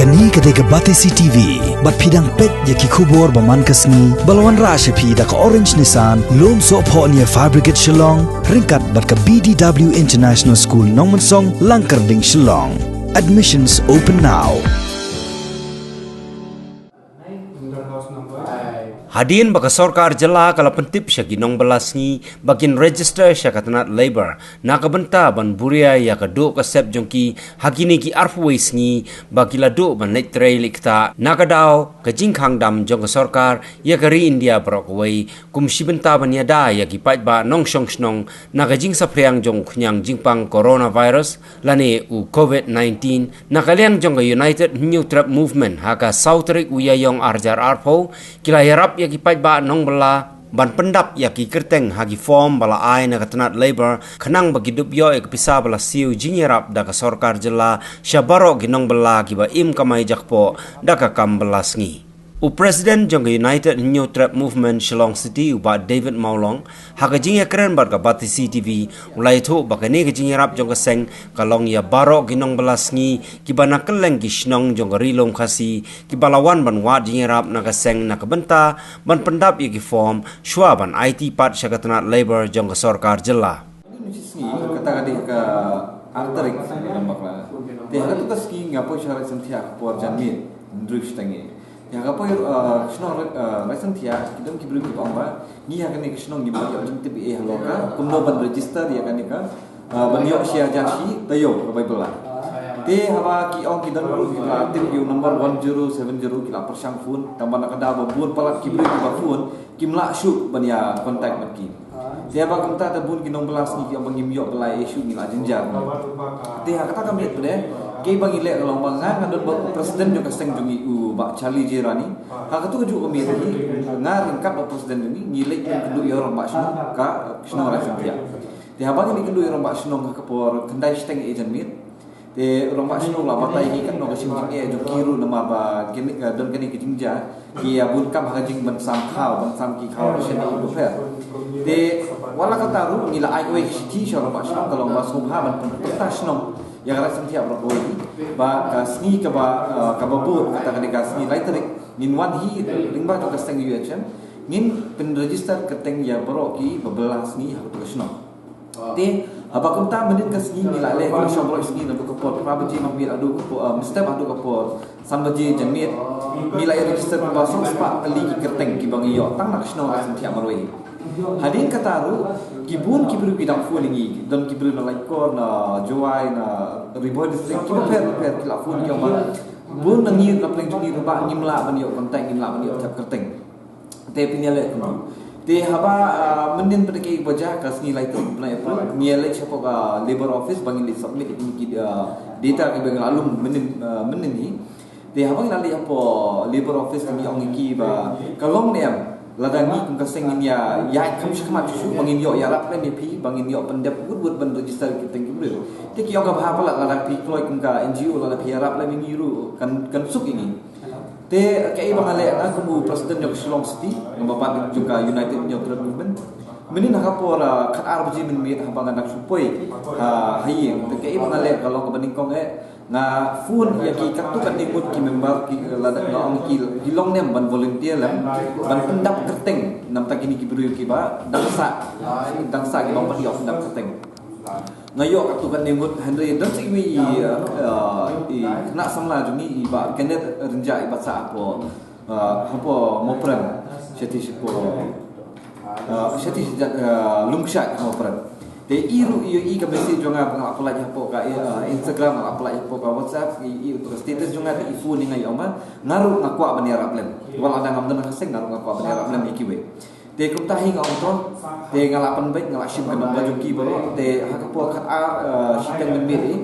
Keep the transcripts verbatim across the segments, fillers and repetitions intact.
Kane ka dei ka Batesi T V, bad phi dang peit ïa ki khubor ba man ka sngi, ba la wanrah sha phi da ka Orange Nissan, Lumsohphoh near Fire Brigade Shillong, ryngkat bad ka B D W International School Nongmensong, Langkyrding, Shillong. Admissions open now. Hadien ba ka sorkar jylla ka la pyntip sha ki nongbylla sngi ba kin register sha ka tnat Labour na ka bynta ban buria ïa ka duh ka sep jong ki ha kine ki arphew wei sngi ba ki la duh ban leit trei leit ktah, na ka daw ka jingkhang dam jong ka sorkar ïa ka ri India baroh kawei, kum shi bynta ban ïada ïa ki paidbah nongshong shnong na ka jingsaphriang jong u khñiang jingpang coronavirus lane u covid nineteen. Na ka liang jong ka United Hynñiewtrep Movement, ha ka saw tarik u Ïaïong arhajar arphew, ki la ïarap ïa ki paidbah nongbylla ban pyndap ïa ki kyrteng ha ki form ba la ai na ka tnat Labour, khnang ba ki dup ïoh ïa ka pisa ba la siew jingïarap da ka sorkar jylla sha baroh ki nongbylla kiba im kamai jakpoh da ka kam bylla sngi. U President jong ka United Hynñiewtrep Movement Shillong City, u Bah David Mawlong, ha ka jingïakren bad ka Batesi T V, u la ïathuh ba kane ka jingïarap jong ka seng ka long ïa baroh ki nongbylla sngi kiba na kylleng ki shnong jong ka Ri Lum Khasi, kiba la wan ban wad jingïarap na ka seng na ka bynta ban pyndap ïa ki form shuwa ban aiti pat sha ka tnat Labour jong ka sorkar jylla. Kata ka dei ka ar tarik, te ha katu ka sngi nga poi sha Raid Santhiah ka por janmiet, hynriew shiteng. Te ha ka poi, uh, shnong, uh, Raid Santhiah, ki don ki briew kiba ong ba ngi ha kane ka shnong ngim pat ïoh jingtip ei ei halor ka kumno ban register ïa kane ka, uh, ban ïoh sha ïa shi taïew kaba bylla. Te haba ki ong ki don briew kiba tip ïa u number one zero seven zero, ki la pyrshang phone, tangba na ka daw ba bun palat ki briew kiba phone kim lah shuh ban ïa contact bad ki. Te haba kumta te bun ki nongbylla sngi ki ong ba ngim ïoh bylla ei ei shuh, ngi la jynjar. Te ha kata ka miet pat, kaei ba ngi leh ka long ba nga nga don bad u president jong ka seng jong ngi, u Bah Charlie J Rani. Ha katu ka juh ka miet hi, nga ryngkat bad u president jong ngi, ngi leit kynduh ïa u rangbah shnong ka shnong Raid Santhiah. Te haba ngi leit kynduh ïa u rangbah shnong ha ka por khyndai shiteng ei ei janmiet, te u rangbah shnong u la batai ïa ngi katno ka jingeh jong ki ruh, namar ba kine, eh, don kane ka jingjia, ki ïa bun kam ha ka jingban sam khaw, ban sam ki khaw ration bapher. Te wat la katta ruh ngi la ai kawei ka shithi sha u rangbah shnong, ka long ba sngewbha ban pynpaw sha shnong ïa ka Raid Santhiah baroh kawei ba ka sngi kaba, eh, kaba bud, kata ka dei ka sngi lai tarik, ngin wan hi lyngba jong ka seng U H M, ngin pynregister kyrteng ïa baroh kiba bylla sngi ha katu ka shnong. Te haba kumta mynnin ka sngi ngi la leh, ngi la shong baroh sngi naduh ka por phra baje mynmiet haduh ka por, uh, mynstep haduh ka por san baje janmiet. Ngi la ïa register kumba sawspah tylli ki kyrteng kiba ngi ïoh tang na ka shnong Raid Santhiah marwei. Hadien kata ruh ki bun ki briew ki dang phone ïa ngi, don ki briew na Laitkor, na Jowai, na Ri Bhoi District, kiba pher bapher ki la phone ki ong ba bun na ngi na pdeng jong ngi ruh ba ngim lah ban ïoh contact, ngim lah ban ïoh thep kyrteng. Te phin ïa leh kumno? Te haba, ah, mynnin pat ka ba jia ka sngi lai tarik bnai April, ngi ïa leit shapoh ka Labour Office ba ngin leit submit ïa ki, ah, data kiba ngi la lum mynnin, ah, mynnin hi. Te haba ngi la leit hapoh Labour Office te ngi ong ïa ki ba ka long ne em, lada ngi kum ka seng ngin ïa, ïa kham shi khmat shuh shuh ba ngin ïoh ïarap lem ïa phi, ba ngin ïoh pyndep wut wut ban register ïa ki kyrteng ki briew. Te ki ong kaba hap, lada phi kloi kum ka N G O, lada phi ïarap lem ïa ngi ruh kan, kan suk ïa ngi. Te kaei ba nga leh, nga kum u president jong ka Shillong City, nga ba bat jong ka United Hynñiewtrep Movement. Mynnin ha ka por, ah, khatar baje mynmiet haba nga dang shu poi ha, ha ïing. Te kaei ba nga leh ka long kaba nyngkong eh, nga phone ïa ki katto katne ngut ki member, ki, lada nga ong ki, ki long ne em ban volunteer lem ban pyndap kyrteng na bynta kine ki briew kiba dang sah, dang sah kiba ym pat ïoh pyndap kyrteng. Nga ïoh katto katne ngut, hynrei don sa iwei i, eh, i khynnah samla jong ngi, i Bah Kenneth Rynjah, i ba sah hapoh, eh, hapoh Mawprem, shatei shapoh, eh, shatei sha, eh, Lungsiat Mawprem. Te i ruh i, i ka message jong nga ba nga la pynlait hapoh ka, eh, Instagram, nga la pynlait hapoh ka WhatsApp, i, i, ka status jong nga, te i phone ïa nga, i ong ba nga ruh nga kwah ban ïarap lem. Wat la dang ngam don ha ka seng, nga ruh nga kwah ban ïarap lem ïa kiwei. Te kumta hi nga ong to, te nga la pynbeit, nga la shim ka number jong ki baroh, te ha ka por khatar, eh, shiteng mynmiet hi,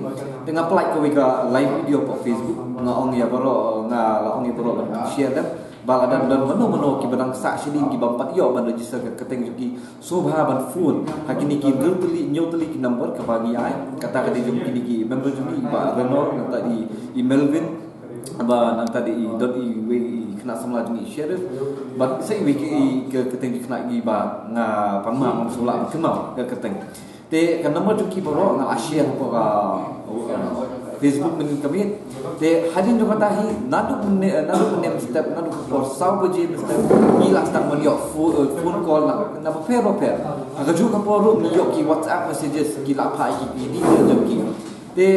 te nga pynlait kawei ka live video hapoh Facebook, nga ong ïa baroh, nga la ong ïa baroh ban share lem, ba lada don mano mano kiba dang sah shadien kiba ym pat ïoh ban register ka kyrteng jong ki, sngewbha ban phone ha kine ki hynriew tylli, hynñiew tylli ki number kaba ngi ai, kata ka dei jong kine ki member jong ngi, i Bah Renol, nangta i, i Melvin, ba nangta dei i don iwei i khynnah samla jong ngi, i Sheriff, bad sa iwei ki, i ka kyrteng ki khynnah kiba nga pan ma ngam sngewlah ban kynmaw ka kyrteng. Te ka number jong ki baroh nga la share hapoh ka, uh, Facebook mynnin ka miet. Te hadien jong kata hi, naduh mynne, naduh mynne mynstep, naduh ka por saw baje mynstep, ngi la start ban ïoh pho-, eh, phone call na, na bapher bapher. Ha kajuh ka por ruh ngi ïoh ki WhatsApp messages, ki la phah ïa ki, ki detail jong ki. Te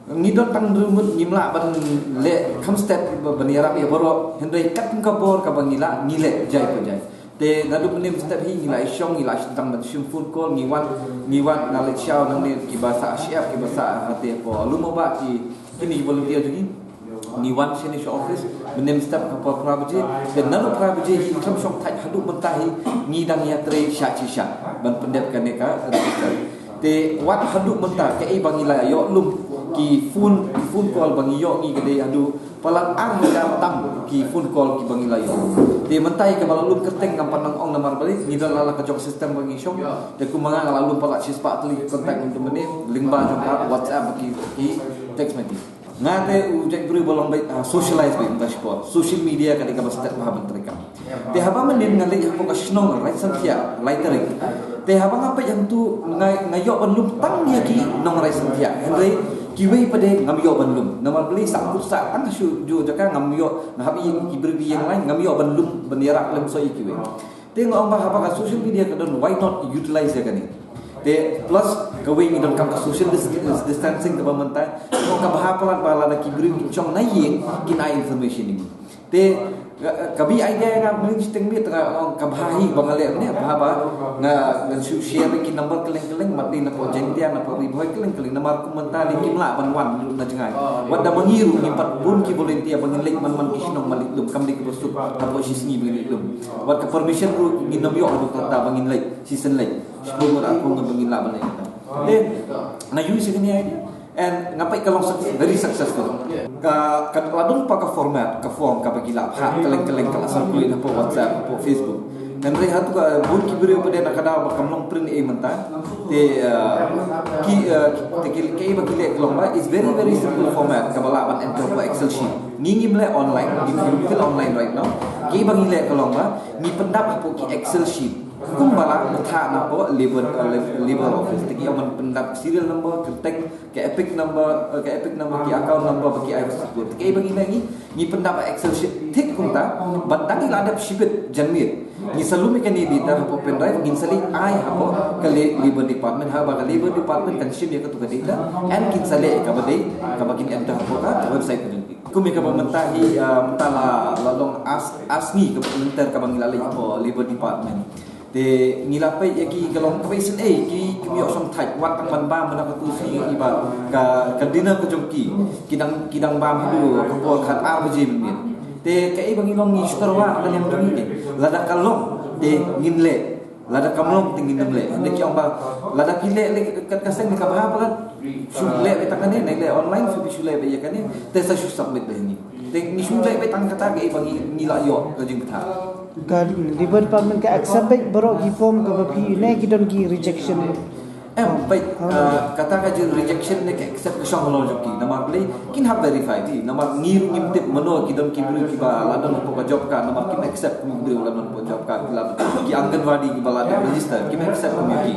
ngi don tang hynriew ngut, ngim lah ban leh kham stet ban ïarap ïa baroh, hynrei kat kum ka bor kaba ngi lah, ngi leh jai pa jai. Te naduh mynne mynstep hi ngi la ïa shong, ngi la shong tang ban shim phone call, ngi wan, ngi wan na leit shaw nangne, kiba sah shyiap, kiba sah hate hapoh lum ba ki, kine ki volunteer jong ngi. Ngi wan shane sha office mynne mynstep ka por phra baje. Te naduh phra baje hi, khlem shong thait haduh mynta hi, ngi dang ïatrei shah shi shah ban pyndep kane ka register. Te wat haduh mynta kaei ba ngi la ïoh lum, ki phone, ki phone call ba ngi ïoh ngi ka dei haduh palat ar hajar tam ki phone call kiba ngi la ïoh. Te mynta ïa kaba la lum kyrteng ngam pat nang ong namar balei, ngi don la la ka jong system ba ngi shong. Te kumba nga, nga la lum palat shispah tylli ki contact mynta mynne lyngba jong ka WhatsApp bad ki, ki text message. Nga te u jait briew ba long beit, ah, socialize beit mynta shipor. Social media ka dei kaba stet bha ban treikam. Te haba mynnin nga leit hapoh ka shnong Raitsamphia, Laitaring. Te haba nga peit hangtu nga, nga ïoh ban lum tang ïa ki nong Raitsamphia. Hynrei kiwei pat de ngam ïoh ban lum. Namar balei? Sah kut sah tang shu ju jaka ngam ïoh, nga hap ïeng ki briew ki ïeng lain, ngam ïoh ban lum ban ïarap lem shuh ïa kiwei. Te nga ong ba haba ka social media ka don, why not utilize ïa kane? Te plus kawei ngi donkam ka social dis-, distancing kaba mynta. Nga ong kaba bha palat ba lada ki briew kin shong na ïing kin ai information ïa ngi. Te ka, ka bit idea nga mynnin shiteng miet nga ong kaba bha hi ba nga leh mynne, ba bha ba nga, ngan shu share ki number kylleng kylleng, mat dei napoh Jaintia, napoh Ri Bhoi, kylleng kylleng, namar kum mynta lei kim lah ban wan na jngai. Wat da ma ngi ruh ngim pat bun ki volunteer ba ngin leit man man ki shnong ban leit lum, kam dei kaba suk hapoh shisngi ba ngin leit lum. Wat ka permission ruh ngin nym ïoh haduh katta ba ngin leit, shisien leit. Shiphew ngut arphew ngut ba ngin lah ban leit katta. Te nga use ïa kane idea and nga peit ka long suc-, very successful. Ka, ka la don pat ka format, ka form kaba ki la phah kylleng kylleng, ka la circulate hapoh WhatsApp, hapoh Facebook. Hynrei hato ka bun ki briew pat de na ka daw ba kam long print ei mynta. Te, uh, ki, uh, te ki, kaei ba ki leh ka long ba, it's very, very simple format kaba lah ban enter hapoh Excel sheet. Ngi ngim leh online, ngim, ngim fill online right now. Kaei ba ngi leh ka long ba, ngi pyndap hapoh ki Excel sheet. Kumba la bthah napoh labor, uh, lab-, labor office. Te ki ong ban pyndap serial number, contact, ka EPIC number, eh, ka EPIC number, ki account number, ba ki ai password. Kaei ba ngi leh ngi, ngi pyndap ha Excel sheet thik kumta, bad tang ngi la dep shibit janmiet. Ngi sa lum ïa kane data hapoh pen drive, ngin sa leit ai hapoh ka la-, Labour Department, haba ka Labour Department kan shim ïa katu ka data, and kin sa leh ïa kaba dei, kaba kin enter hapoh ka website ka jong ki. Kum ïa kaba mynta hi, ah, mynta la, la long ar, ar sngi ka lynter kaba ngi la leit hapoh Labour Department. Te ngi la peit ïa ki ka long kaba isynei, ki kim ïoh shong thait, wat tang ban bam na katu sngi, ïa ba ka, ka dinner ka jong ki, ki dang, ki dang bam haduh ka por khat ar baje mynmiet. Te kaei ba ngi long, ngi shu tyrwa ka liang jong ngi, lada ka long te ngin leh, lada kam long te ngin nym leh. Hynrei ki ong ba lada phi leh, leh kat ka seng ne kaba bha palat, shu leh beit tang kane, ne leh online, shu, shu leh beit ïa kane, te sa shu submit beit ngi. Te ngi shu leh beit tang kata, kaei ba ngi, ngi la ïoh ka jingbthah. Ka Labour Department ka accept beit baroh ki form kaba phi, ne ki don ki rejection? Em, peit, ah, kata ka jing rejection ne ka accept ka shong halor jong ki. Namar balei, kin hap verify te. Namar ngi ruh ngim tip mano ki don ki briew kiba la don hapoh ka job card, namar kim accept kum ki briew la don hapoh job card, ki la don ki Anganwadi kiba la don register, kim accept kum ïa ki.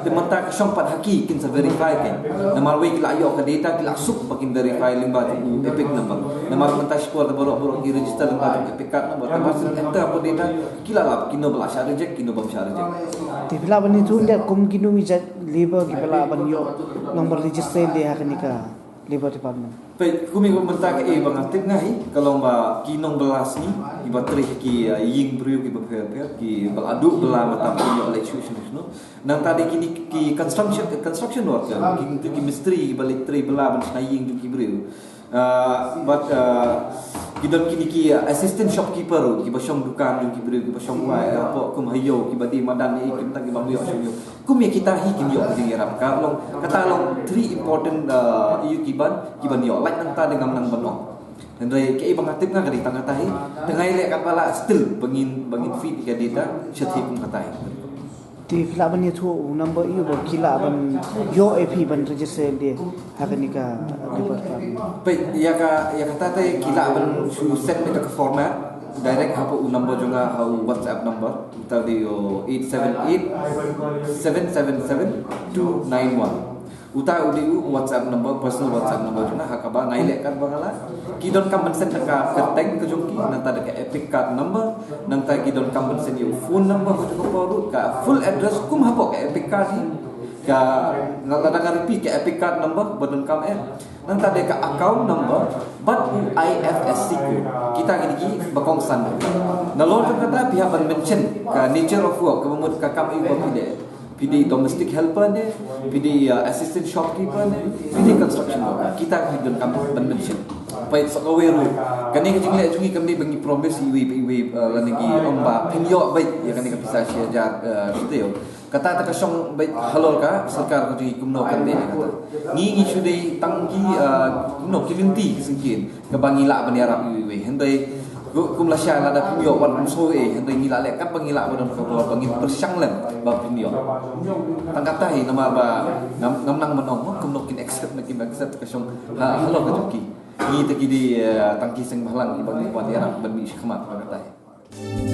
Te mynta ka shong pat ha ki kin sa verify kein. Namar wei ki la ïoh ka data, ki la suk ba kin verify lyngba jong u EPIC number. Namar mynta shipor da baroh baroh ki register lyngba jong u EPIC card number. Te mar shu enter hapoh data, ki la lap, kino ba la shah reject, kino bym shah reject. Te phi lah ban ïathuh leh kum kino ki jait Labour kiba lah ban ïoh long ban register leh ha kane ka Labour Department? Peit, kum ïa mynta kaei ba nga tip nga hi, ka long ba ki nongbylla sngi, kiba trei ha ki, ah, ïing briew kiba pher pher, kiba la duh bylla, mynta ki ïoh leit shuh shuh shuh. Nangta de kine ki construction, construction worker, ki, ki mistri kiba leit trei bylla ban shna ïing jong ki briew. Ah, bad, ah, ki don kine ki, ah, assistant shopkeeper ruh, kiba shong dukan jong ki briew, kiba shong wai, ah, hapoh kum ha ïew, kiba die madan ïa ki, mynta kiba ym ïoh shong ïew. Kum ïa kita hi kin ïoh ka jingïarap, ka long, kata long three important, ah, ïa ki ban, ki ban ïoh. Lait nangta de ngam nang ban ong. Hynrei kaei ba nga tip nga ka dei tang kata hi. Tang ngi leh katba lah still ba ngin, ba ngin feed ïa ka data shathie kum kata hi. Te phi lah ban ïathuh u number ïa u ba ki lah ban ïoh ïa phi ban register leh ha kane ka Labour Department? Peit, ïa ka, ïa kata te ki lah ban shu send me da ka format direct hapoh u number jong nga ha u WhatsApp number. Uta u dei u eight seven eight, seven seven seven, two nine one. Uta u dei u WhatsApp number, personal WhatsApp number jong nga, ha kaba nga ïaleh kat ba nga lah. Ki donkam ban send da ka kyrteng ka jong ki, nangta da ka EPIC card number, nangta ki donkam ban send ïa u phone number ka jong ka por ruh, ka full address kum hapoh ka EPIC card hi. Ka, nga, lada nga repeat, ka EPIC card number ba donkam eh. Nangta da ka account number bad u I F S C code. Kita kine ki ba kongsan. Nalor jong kata phi hap ban mention ka nature of work, kaba mut ka kam aïu ba phi dei. Phi dei domestic helper ne, phi dei, uh, assistant shopkeeper ne, phi dei construction worker. Kita ki donkam ban mention. Peit sa kawei ruh, kane ka jingleh jong ngi kam dei ba ngi promise iwei pa iwei, uh, lane ngi ong ba phin ïoh beit ïa kane ka pisa shi hajar, uh, shi taïew. Kata te ka shong beit halor ka sorkar ka jong ngi kumno kan dei kata. Ngi, ngi shu dei tang ki, uh, kumno, ki lynti ki syngkien kaba ngi lah ban ïarap iwei iwei. Hynrei kum, kum lashai lada phin ïoh wat kum shuh eh, hynrei ngi lah leh kat ba ngi lah, ba don ka bor ba ngin pyrshang lem ba phin ïoh. Tang kata hi namar ba ngam, ngam nang ban ong kumno kin accept ne kim accept, ka shong ha, halor ka jong ki. Ngi te ki dei, eh, tang ki seng bhalang kiba ngi wan ïarap ban mih shakhmat, tang kata hi.